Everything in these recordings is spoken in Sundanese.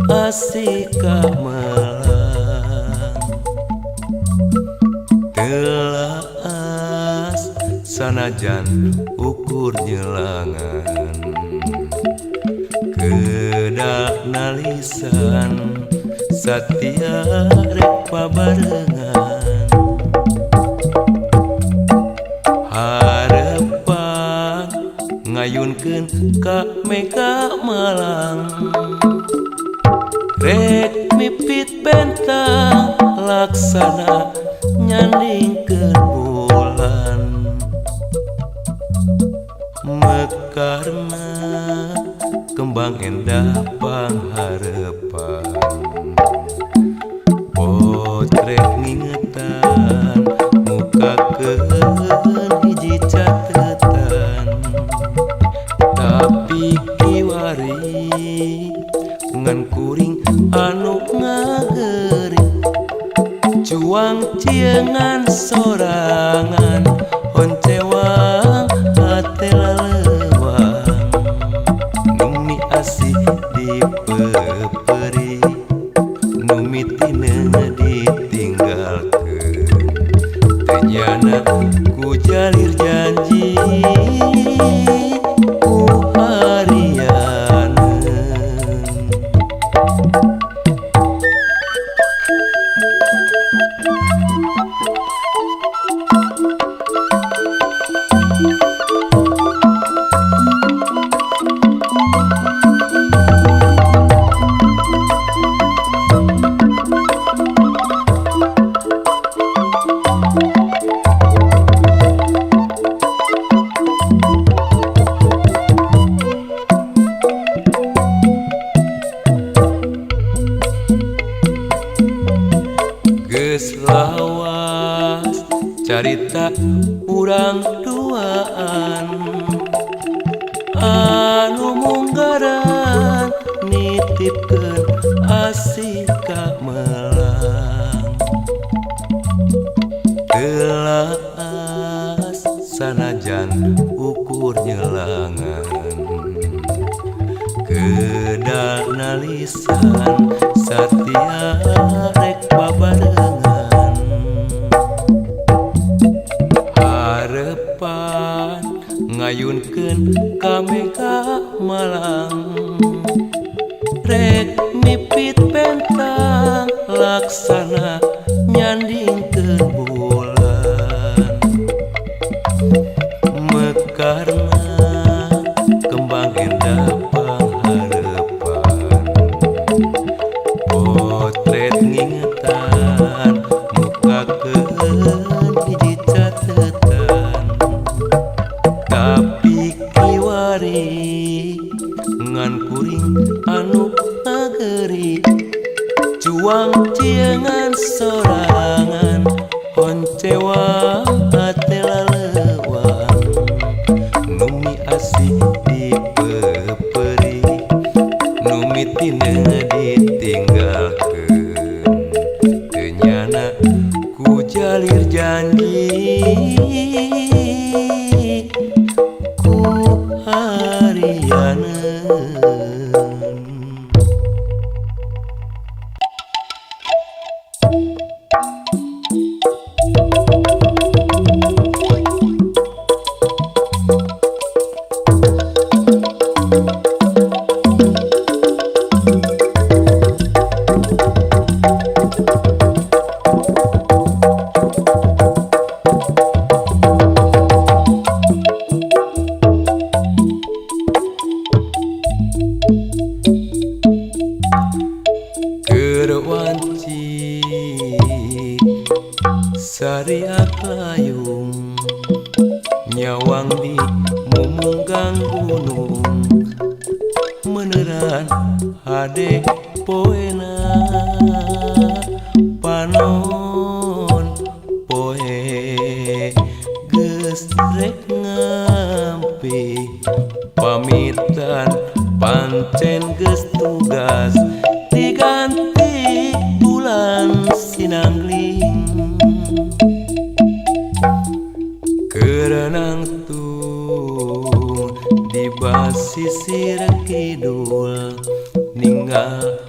Asih ka Malang. Teu laas sanajan ukur nyelangan, kedalna lisan satia rek pabarengan. Harepan ngayunkeun ka Mega Malang, rek mipit bentang laksana nyandingkeun bulan. Mekarna kembang endah pangharepan, potret ngingetan mukakeun hiji catetan. Tapi kiwari ngan kuring anu ngageuring, cuang ciengan sorangan, honcewang hate laleuwang. Nu asih dipeuperi, nu mitina ditinggalkeun, teu nyana ku jalir janji ku harianeun. Geus lawas carita urang duaan, anu munggaran nitipkeun asih ka Malang. Teu laas sanajan ukur nyelangan, kedalna lisan satia rek babarengan. Harepan ngayunkeun ka Mega Malang, rek mipit bentang laksana nyandingkeun bulan. Mekarna kembang endah pangharepan, potret ngingetan mukakeun hiji catetan. Tapi kiwari ngan kuring anu ngageri, cuang ciengan sorangan, honcewang hate laleuwang. Nu asih dipeuperi, nu mitina ditinggalkeun, teu nyana ku jalir janji ku harianeun. Keur wanci sariak layung, nyawang di mumunggang gunung, meuneuran hade poena panon poe geus rek ngampi. Pamitan pancen geus tugas, diganti bulan sinangling. Keur nangtung di basisir kidul, ninggal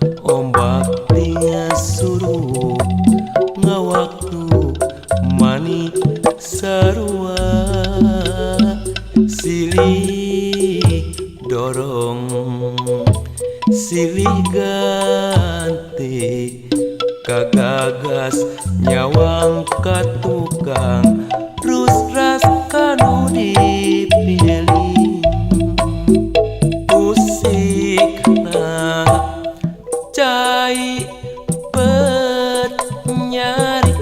Silih ganti kagagas nyawang ka tukang rusras kanu dipieling usikna cai bet nyari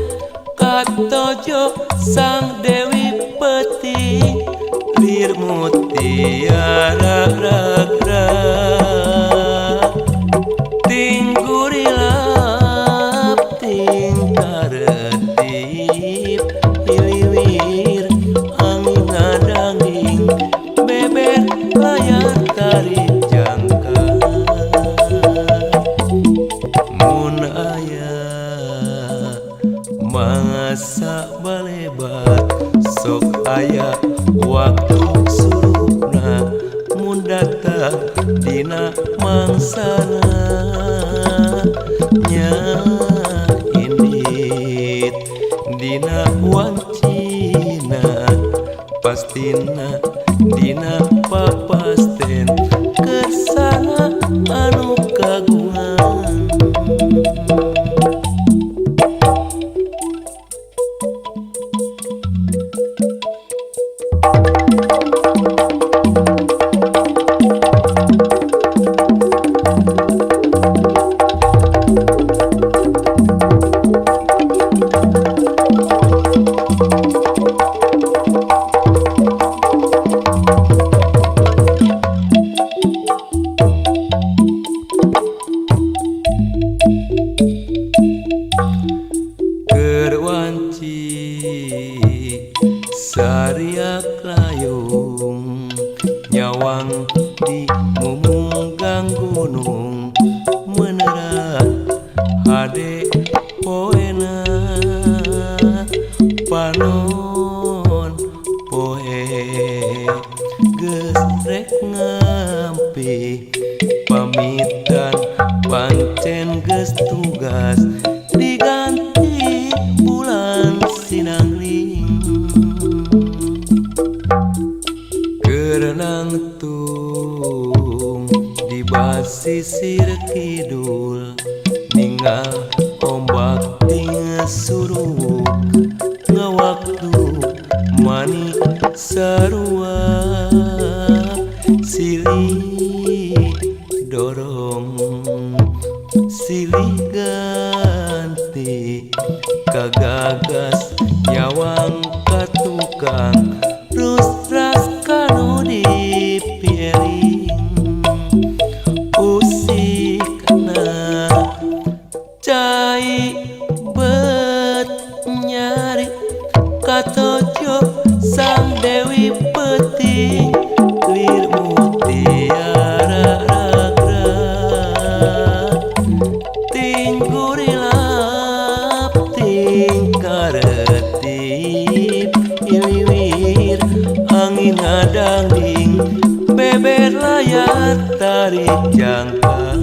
katojo sang Dewi Peti lir mutiara rag-rag tinggurilap tingkaretip iliwir angin ngadanging beber layar tarik jangka mun aya mangasa balebat sok aya waktu surupna mun datang dina mangsana nya indit dina wancina pastina dina papasten kersana anu kagungan. Keur wanci sariak layung nyawang di mumunggang gunung menerat hade poena panon poe geus rek ngampi pamitan pancen geus tugas diganti bulan sinangling keur nangtung di basisir kidul ningal ombak ting suruk ngawaktu mani sarua silih dorong silih ganti kagagas nyawang ka tukang rusras kanu dipieling usikna cai bet nyari katojo sang Dewi Peti lir mutiara rag-rag tinggurilap tingkaretip iliwir angin ngadangding beber layar tarik jangka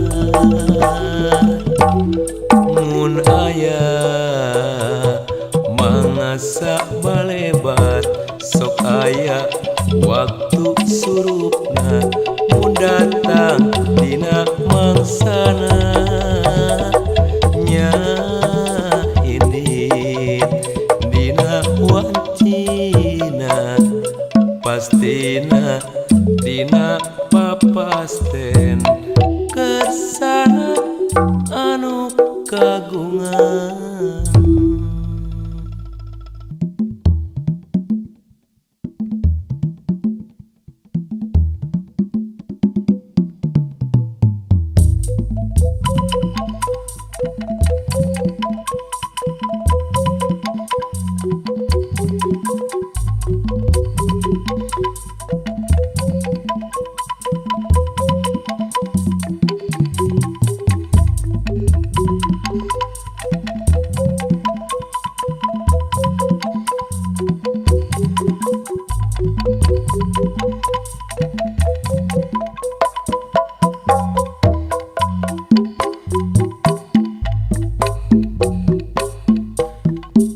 mun aya mangasa balebat sok aya waktu surupna mun datang dina mangsana nya indit dina wancina pastina dina papasten kersana anu kagungan.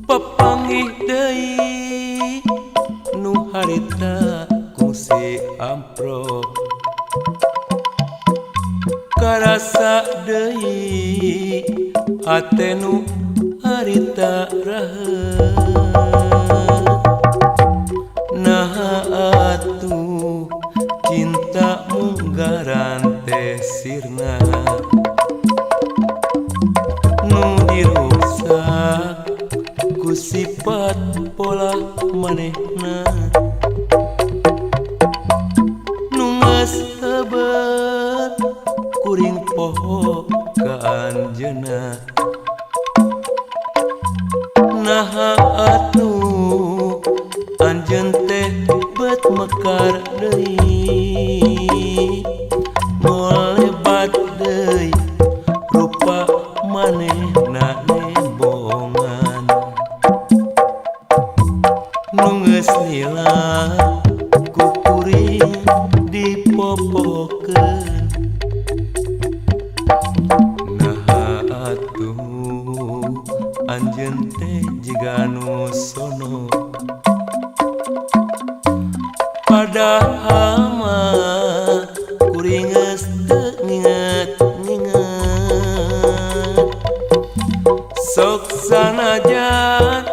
Papanggih deui nu harita kungsi amprok Karasa deui hate nu harita raheut. Naha atuh cinta munggaran teh sirna nu diruksak ku sifat pola manehna. Nu geus heubeut kuring poho ka anjeunna. Naha atuh anjeun teh bet mekar deui, ngolebat deui rupa manehna nembongan. Nu geus lila ku kuring dipopokeun. Naha atuh anjeun teh jiga nu sono, padahal mah kuring geus teu nginget-nginget. Sok sanajan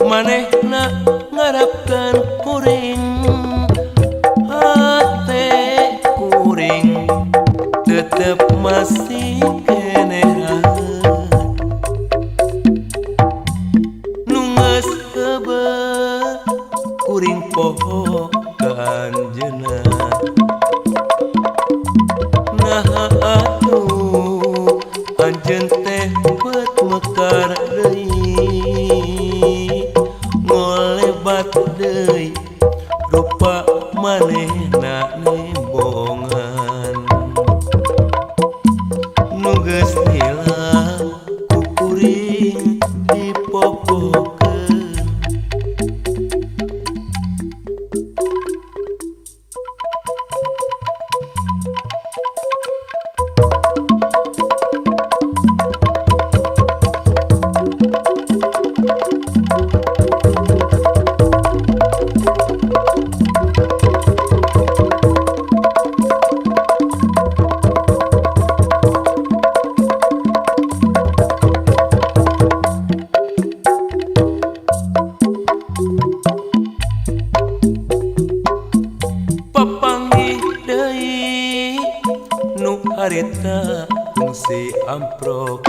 manehna ngarapkeun kuring, hate kuring tetep masih keneh raheut. Nu geus heubeut kuring poho ka anjeunna. Naha atuh anjeun teh bet mekar deui, ngolebat deui rupa manehna nembongan. Nu geus lila ku kuring dipopokeun. Papanggih deui nu harita kungsi amprok,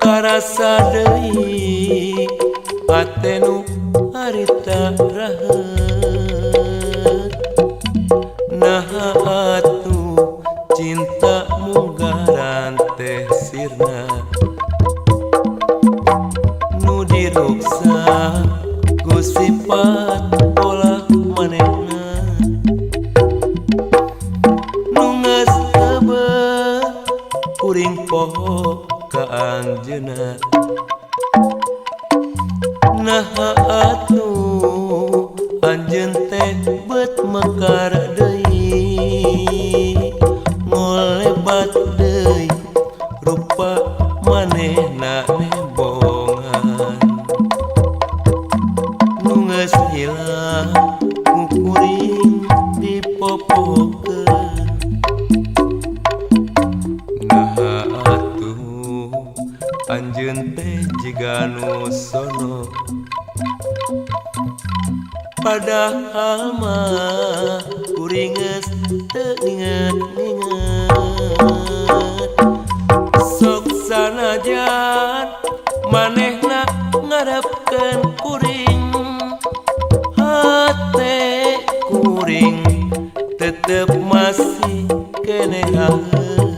karasa deui hate nu harita raheut. Naha atuh cinta munggaran teh sirna nu diruksak ku sifat pola manehna. Nu geus heubeut kuring poho ka anjeunna. Naha atuh anjeun teh bet mekar deui, ngolebat deui rupa manehna nembongan. Nu geus hilang ku kuring dipopokeun. Naha atuh anjeun teh jiga nu sono, padahal mah kuring geus teu nginget-nginget. Sok sanajan manehna ngarepkeun kuring, hate kuring tetep masih keneh raheut.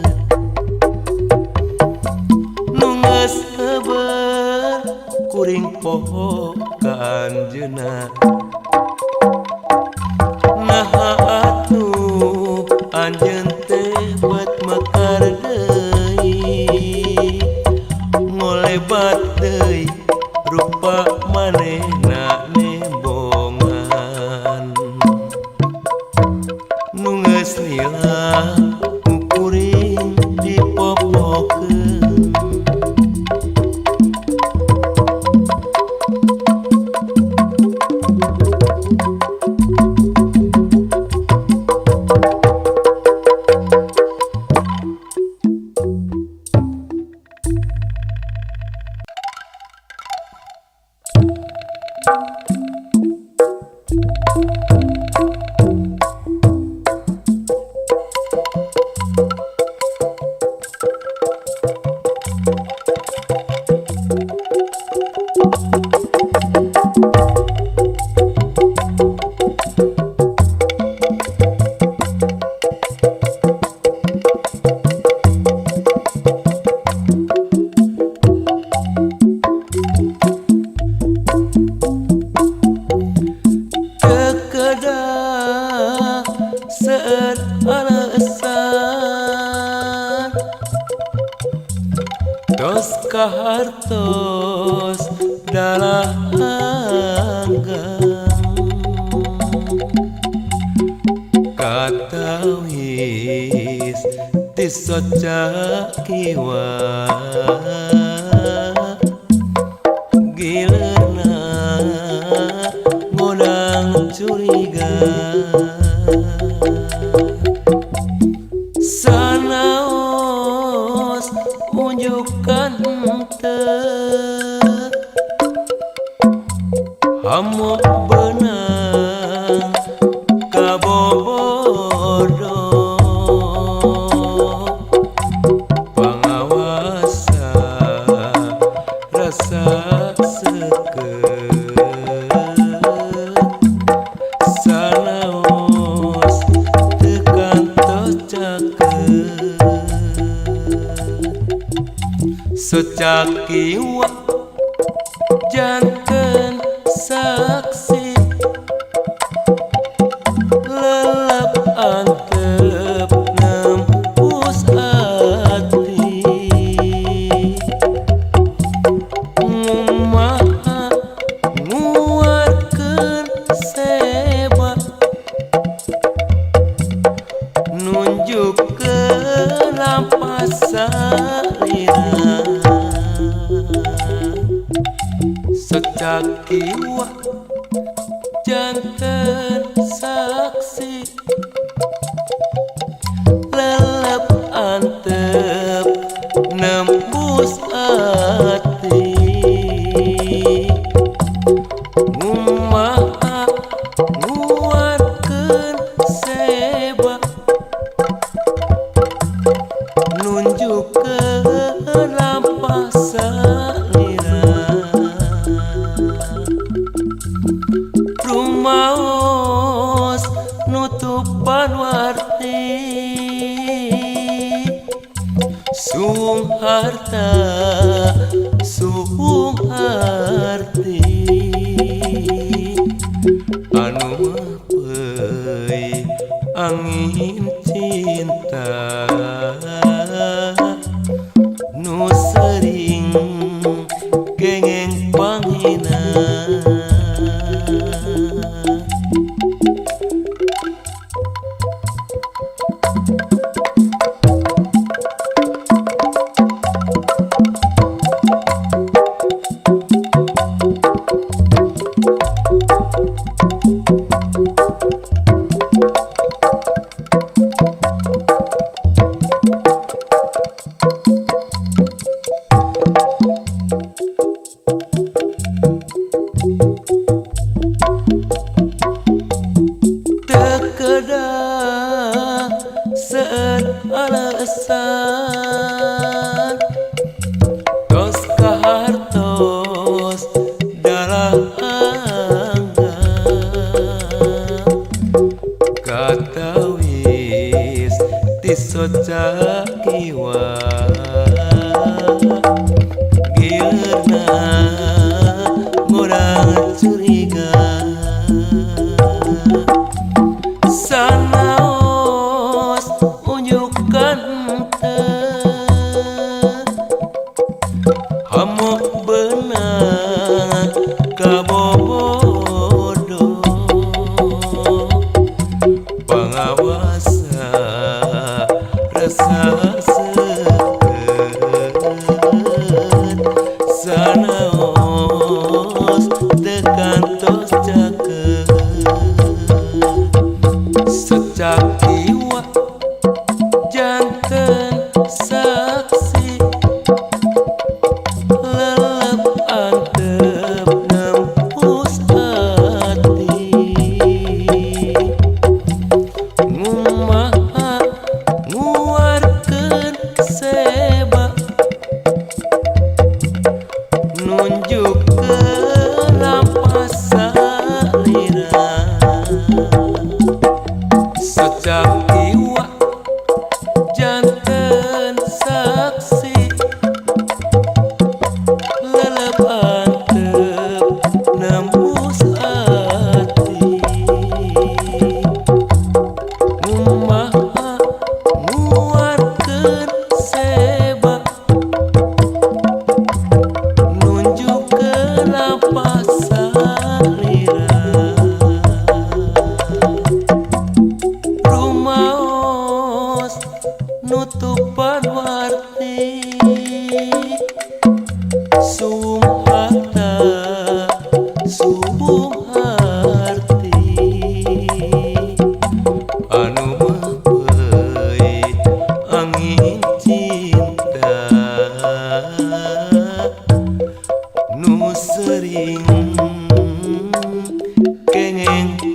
Nu geus heubeut kuring poho ka anjeunna. Naha atuh anjeun teh bet mekar deui, ngolebat deui rupa manehna nembongan. Nu geus lila ku kuring dipopokeun. Kahartos dalah anggang katawis ti soca kiwa gileuna ngodang curiga sanaos unjukan teu hamuk beunang kabobodo pangawasa rasa seukeut sanaos teu kantos caket soca kiwa janten saksi lelep antep nembus hati ngumaha nguarkeun seba nunjukkeun lampah salira soca kiwa janten saksi lelep antep nembus hati ngumaha nguarkeun seba nunjukkeun lampah salira rumaos nutupan warti suung harta suung arti anu mapeuy angin cinta nu sering kengeng panghina. Teu seueur alasan tos kahartos dalah anggang katawis ti soca kiwa gileuna ngurang curiga sanaos unjukan teu hamuk beunang kabobodo pangawasa rasa seukeut sanaos.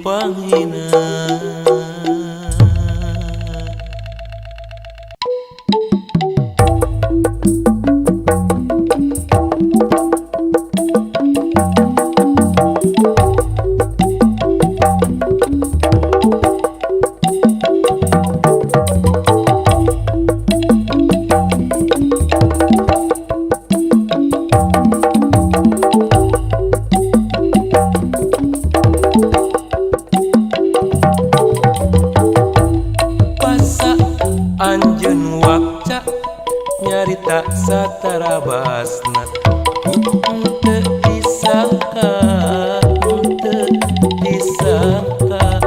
kuring panghina. Anjeun wakca nyarita satarabasna, henteu disangka, henteu disangka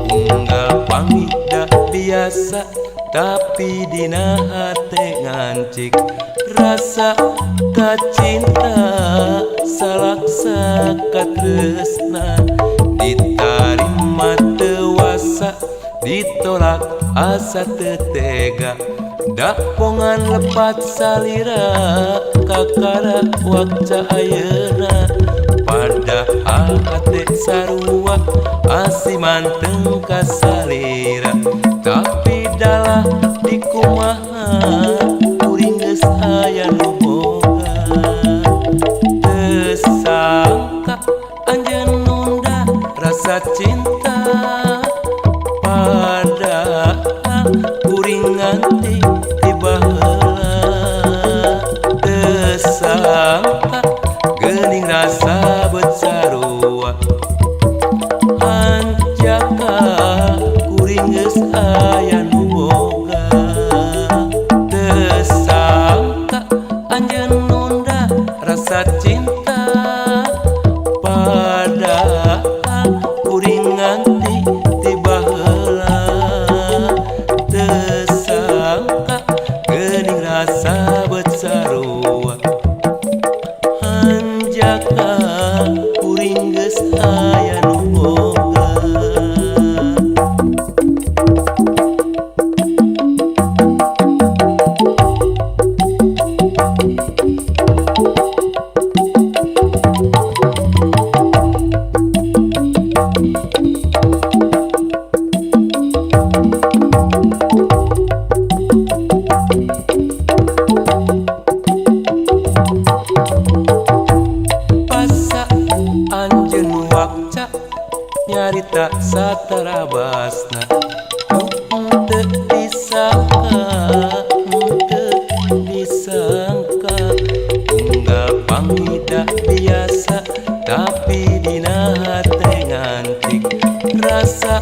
unggal panggih da biasa, tapi dina hate ngancik rasa kacinta salaksa katresna, ditarima teu wasa ditolak asa teu tega, dapongan lepat salira kakara wakca ayeuna, padahal hate sarua asimanteng ka salira, tapi dalah dikumaha kuring geus aya nu boga. Teu sangka anjeun nunda rasa cinta, padahal kuring nganti ti baheula. Teu sangka geuning rasa beut sarua, hanjaka kuring geus aya nu boga. Teu sangka anjeun nunda rasa cinta, padahal kuring nganti ti baheula. Teu sangka geuning rasa beut sarua, hanjaka kuring geus aya nu boga. Pasa anjeun wakca nyarita satarabasna, henteu disangka, henteu disangka unggal panggih da biasa, tapi dina hate ngancik rasa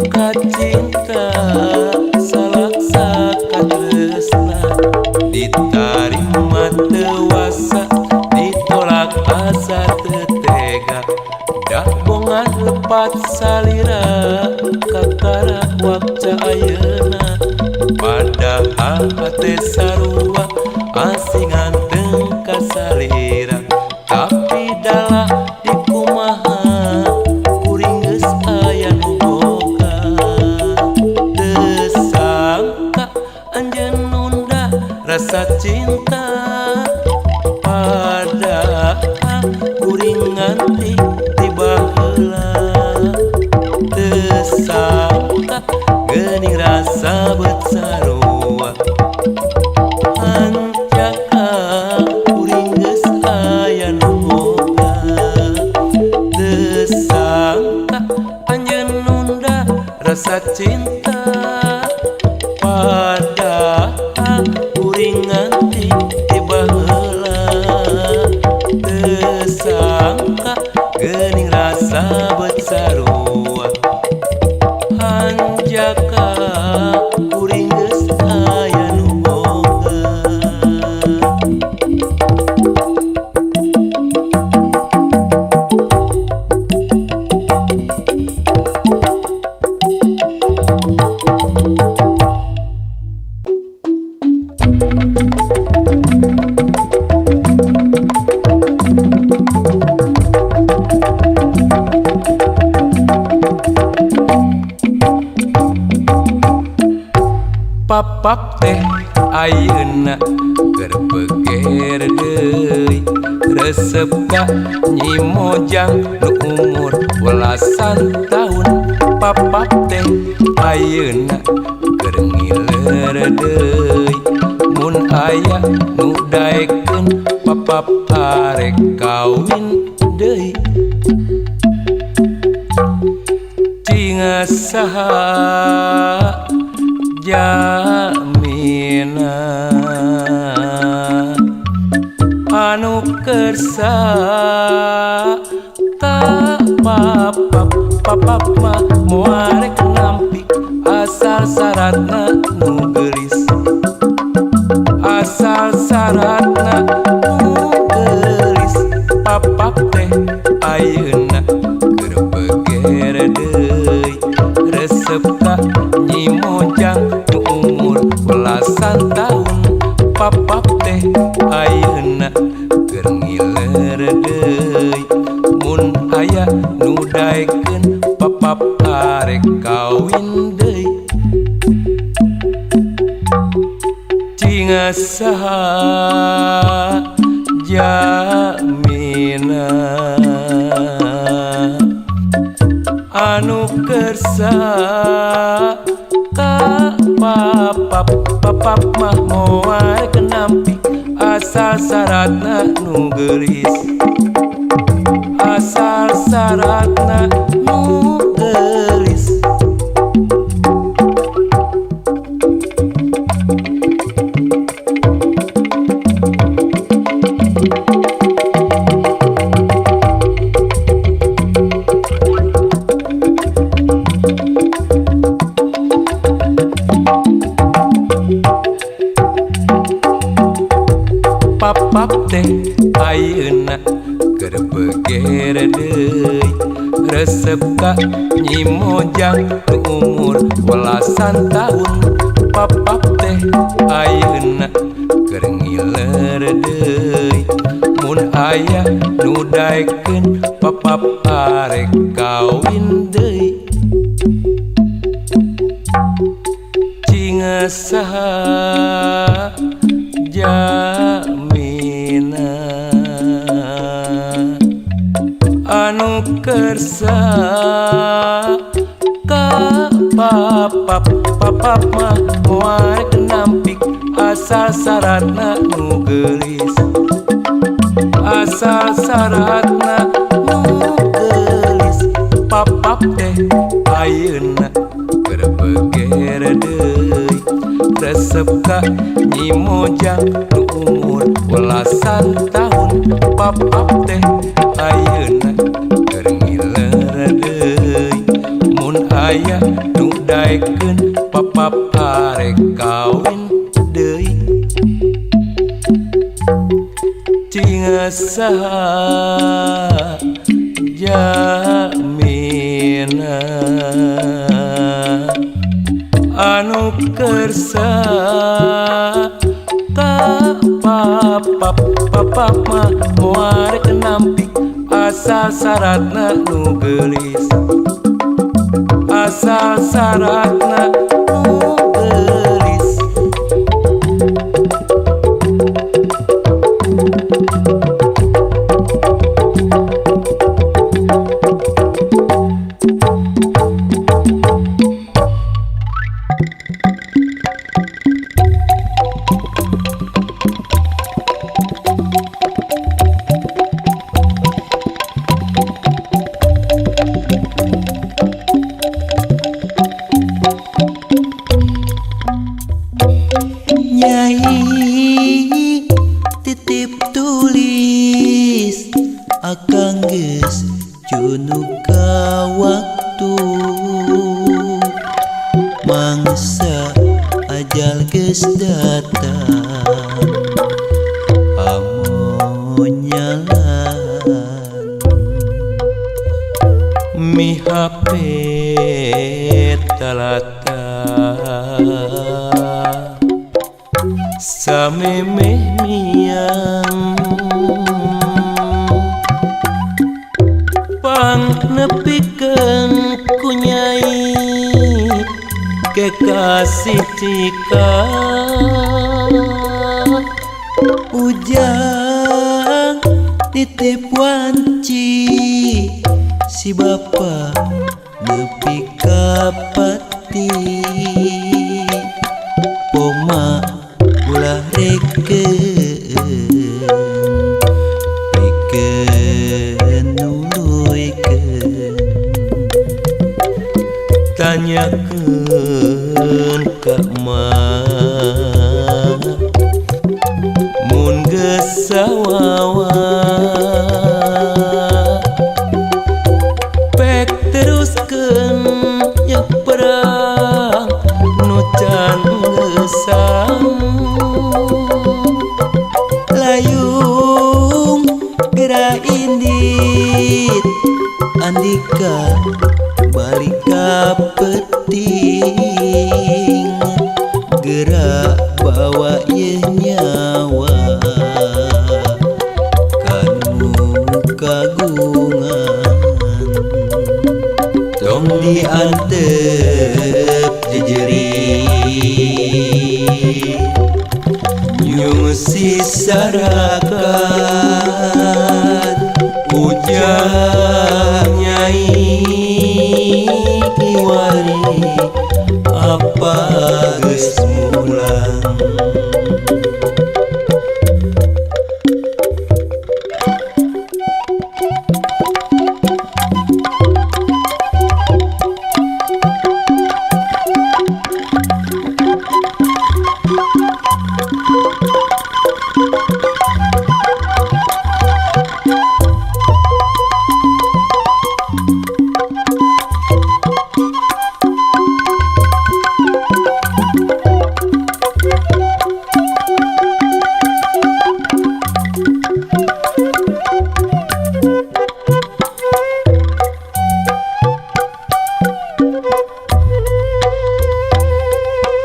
kacinta salaksa katresna, ditarima teu wasa ditolak asa teu tega, dabongan lepat salira kakara wakca ayeuna, padahal hate sarua asingan teu ka salira, tapi dalah dikumaha kuring geus aya nu boga. Teu sangka anjeun nunda rasa cinta, padahal kuring nganti ti baheula. Teu sangka geuning rasa beut sarua, hanjaka kuring geus aya nu boga. Teu sangka anjeun nunda rasa cinta, padahal kuring nganti ti baheula. Teu sangka geuning rasa beut sarua, hanjaka kuring geus aya nu boga. Papap teh ayeuna keur beger deui resep ka Nyi Mojang nu umur belasan tahun papap teh ayeuna keur ngiler deui mun aya nu daekeun papap arek kawin deui Cinga saha jamina anu kersa ka papap papap mah moal rek nampik asal syaratna nu geulis asal syaratna nu geulis papap teh ayeuna keur beger deui resep ka Nyi Mojang nu umur belasan tahun papap teh ayeuna keur ngiler deui mun aya nu daekeun papap arek kawin deui Cinga saha jamina anu kersa ka papap papap mah moal rek nampik asal syaratna nu geulis asal syaratna nu geulis. Papap teh ayeuna keur beger deui resep ka Nyi Mojang nu umur belasan tahun papap teh ayeuna keur ngiler deui mun aya nu daekeun papap arek kawin deui Cinga saha jamina anu kersa ka papap papap mah moal rek nampik asal syaratna nu geulis asal syaratna nu geulis papap teh ayeuna keur beger deui resep ka Nyi Mojang nu umur belasan tahun papap teh ayeuna keur ngiler deui mun aya nu daekeun papap arek kawin deui Cinga saha jamina anu kersa ka papap papap mah moal rek nampik asal syaratna nu geulis asal syaratna nu geulis. Nyai titip tulis akang geus cunuk ka waktu mangsa ajal geus datang amun nyalan Mihapet talata samemeh miang pang nepikeun ku nyai kekasih cikang. Ujang nitip wanci si bapa nepi ka pati. Poma ulah rekeun pikeun nuluykeun. Tanyakeun ka emak mun geus sawawa, pek teruskeun ye perang nu can geusang. Layung gera indit Andika balik ka peuting, geura bawa ieu nyawa kanu kagungan. Tong diantep jejeri nyungsi sarakat. Ujang nyai kiwari apa geus mulang.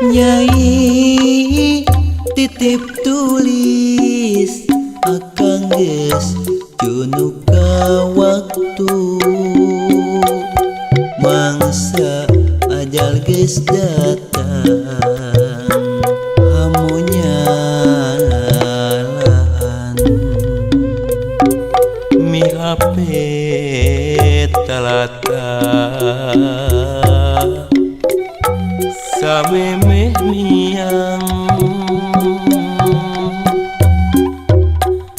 Nyai titip tulis akang geus junu ka waktu, mangsa ajal geus datang hamunya lahan. Mihape talata samemeh miang,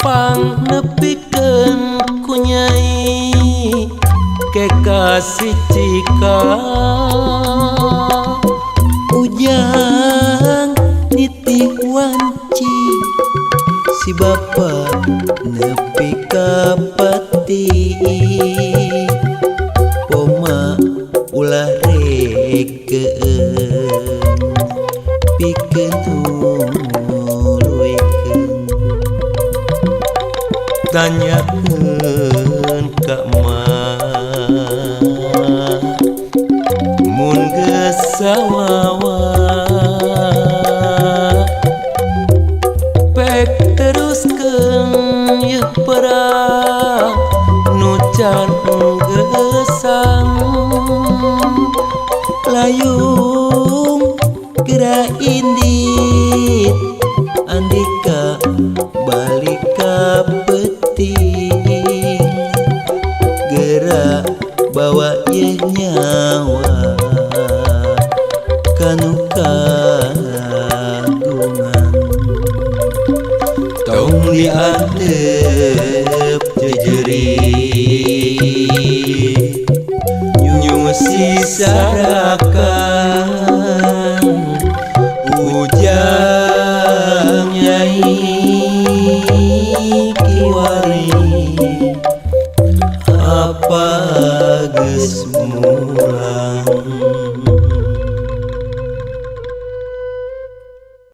pang nepikeun ku nyai kekasih cika. Ujang nitih wanci si bapa nepi ka pati. Poma ulah rekeun pikeun nuluykeun. Tanyakeun ka emak mun geus sawawa, pek teruskeun ieu perang nu can geusang. Layung geura indit Andika balik ka peuting, geura bawa ieu nyawa kanu kagungan. Tong diantep jejeri nyungsi sarakan. Ujang nyai kiwari